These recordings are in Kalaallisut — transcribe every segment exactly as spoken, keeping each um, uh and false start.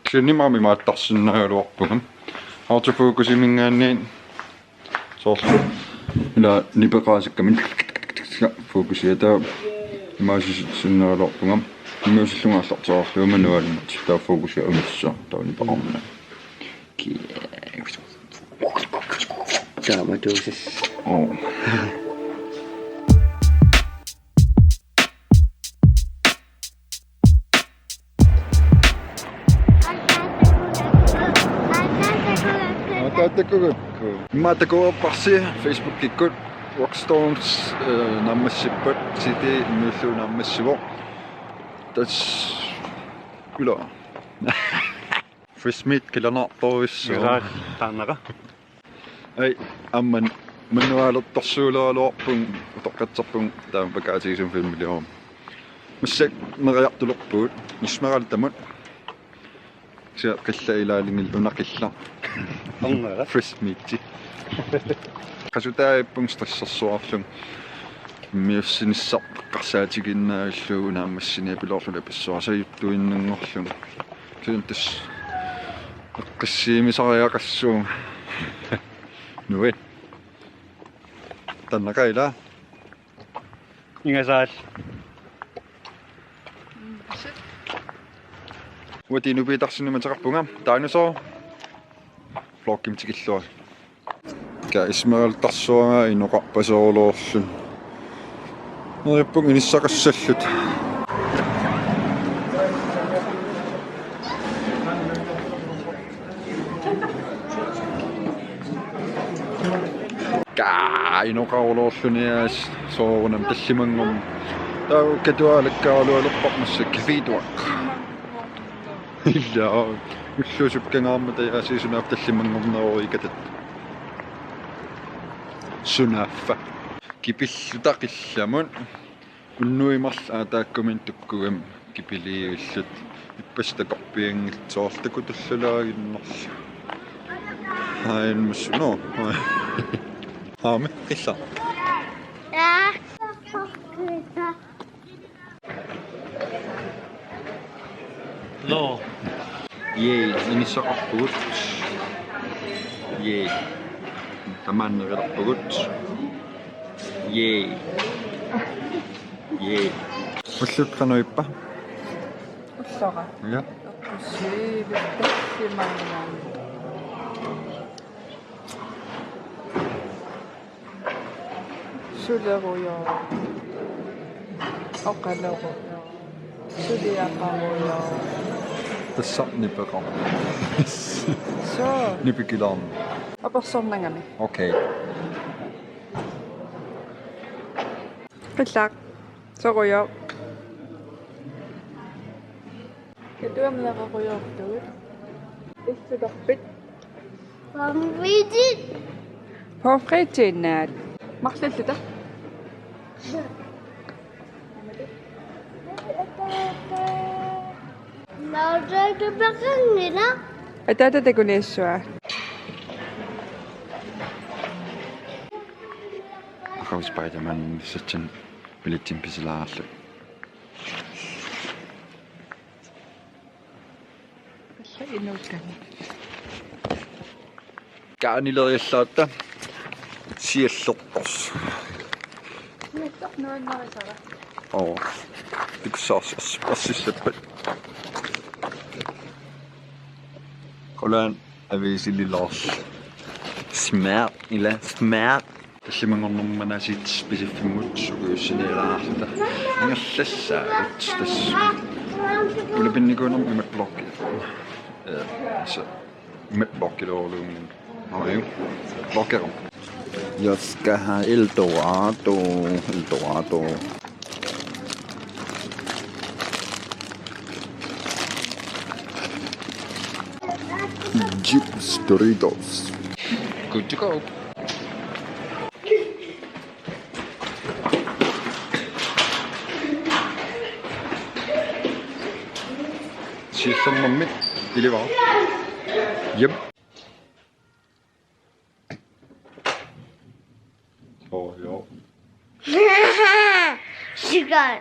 Kisianni aamma imaattarsinnaagaluarpunga. Autofokusiminngaanniit soorlu ila nipeqaasakkamik fokusia taava imaassinnaagaluarpunga. Imaassillunga aallartereerlunga manualimut taava fokusia unissaq taava nipeqarmat. Taamatuusas. Oo. Ataatakkugakku. Immaqa takuarparsi Facebookikkut Rockstorms, eh, naammassippat C D immiullugu naammassivoq. Tassa ila. Fresh meat qilanaartorujussuuvoq. Ilaa taannara. Ai, aamma manualertorsuuleruarpunga, utoqqatserpunga taama pakaatigisumik filmiliorama. Massakkut neriartulerpugut, Esmeraldamut. Kisianni qillat ilaalinngillat una qillaq. Angara. Fresh meat. Qasutaavippunga stressersuarlunga. Immiussinissaq eqqarsaatigiinnarlugu naammassiniapiloorlunga pissuarsajuttuinnanngorlunga. Kisianni tassa eqqissiimisariaqassuunga. Nuit. Taanna qaa ila. Ingasaal. Uanga Nupiit arsinniuteqarpunga. Taanna soo. Vloggimik tikilluarit. Ka Esmeraldarsuagaa inoqarpaseruloorluni. Neriuppunga inissaqassalluta. Ka inoqarulorluni aas soorunami tallimanngorneq. Taava katualakkaaralualerpoq massakkut Kviituaq. Ila ulluusukkangaarmata aasiit sunaaffa tallimanngorneruigatat. Sunaaffa. Kipilluta qillamut. Unnuit marluk aataakkuminut tukkugami kipiliivilluta. Ippassaq takorpianngillat soorlu takutullaalaaginnarlugu. Hain mus no. Haami qilaq. No. Yay, inissaqarpugut. Yay. Tamaani nerilerpugut. Yay. Yay. Ullut qanoq ippa? Ullora. Ja. Eqqussiivissimanngaanniit. Sulerujoor. Oqalorujoor. Suliaqarujoor. Tassa nipeqarpoq. Soo. Nipikilaarneq. Apersornagami. Okay. Qillaq. Sorujoor. Katuamineqarujoortugut. Issulerpit? Pomfritit. Pomfritiinnaat. Marluulluta. Nautaatupaqanngila. Ataata takuniassavaa. Aqagu Spider-Man satsan billetsimik pisilaarlugu. Alla inuukkami. Kaanileriallaarta siallertorsuaq. Sialleq nuannarisara. Oo. Tiksaas as-, assissappat. Qulaan aviisililaarluni. Smart, ila smart. Tallimanngornermi manaasiit pisiffimmut sukujussinialaarluta. Ingerlassaagut tassa. Ulapinnikuunermi imatut bloggi. Eh, så imatut bloggiloorluunngilanga. Aaju. Bloggerum. Jeg skal have Eldorado. Eldorado. Chips, Doritos. Good to go. Siullernermik ilivara. Jep. Oh, joo. Sugar.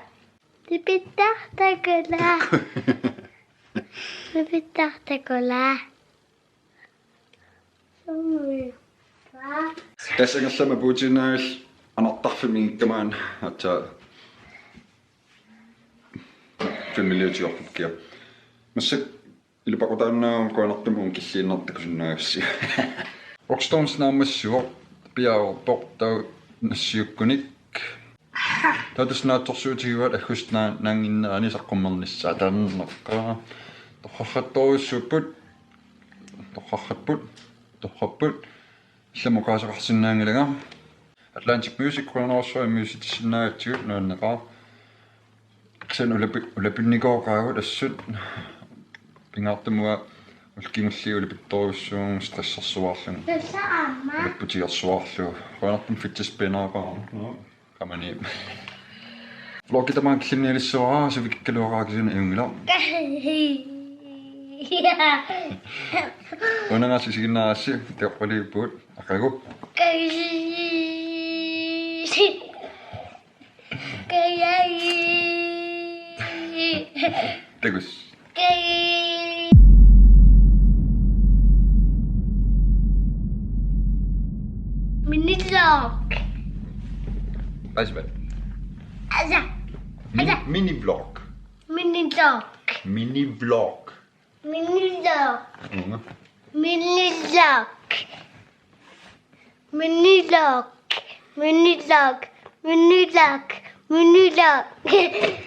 Tipittartakula. Pipittartakula. Summi. Tassa ingerlaannaq puutiinnaavillunga anartarfimmi ingikkama, aatsaat filmiliutigoorput kia. Massakkut ilapakutaannaavunga, qujanartumik uunga killiinnartoq takusinnaagassi. Rockstones naammassivoq, piaarpoq taava nassiukkunik. Taava tassa naatsorsuutigaat aggustip naa-, naannginnerani saqqummernissaa, taannaqqaa. Torrarrattorujussuupput. Torrarrapput. Torrapput. Ilami oqaaseqarsinnaanngilanga. Atlantic Music, qujanarsuaq musicissinnaagatsigut, nuanneqaaq. Kisianni ulapi-, ulapinnikooqaagut assut. Pingaartumik uanga ullut kingulliit ulapittorujussuuvunga, stressersuarlunga. Tassa aamma. Ulaputigersuarlugu. Qujanartumik fitness peenaaqaaq. Qamani. Vloggi tamaanga killinnialissavara, sivikikkaluaqaaq kisianni ajunngilaq. Unangaassi isiginnaarassi, takoqqaliippugut, aqagu. Takuss. Minivlog. Asbel. Asa. Mini, asa. Minivlog. Minivlog. Minivlog. Minivlog. Uunga. Minivlog. Minivlog. Minivlog. Minivlog. Minivlog.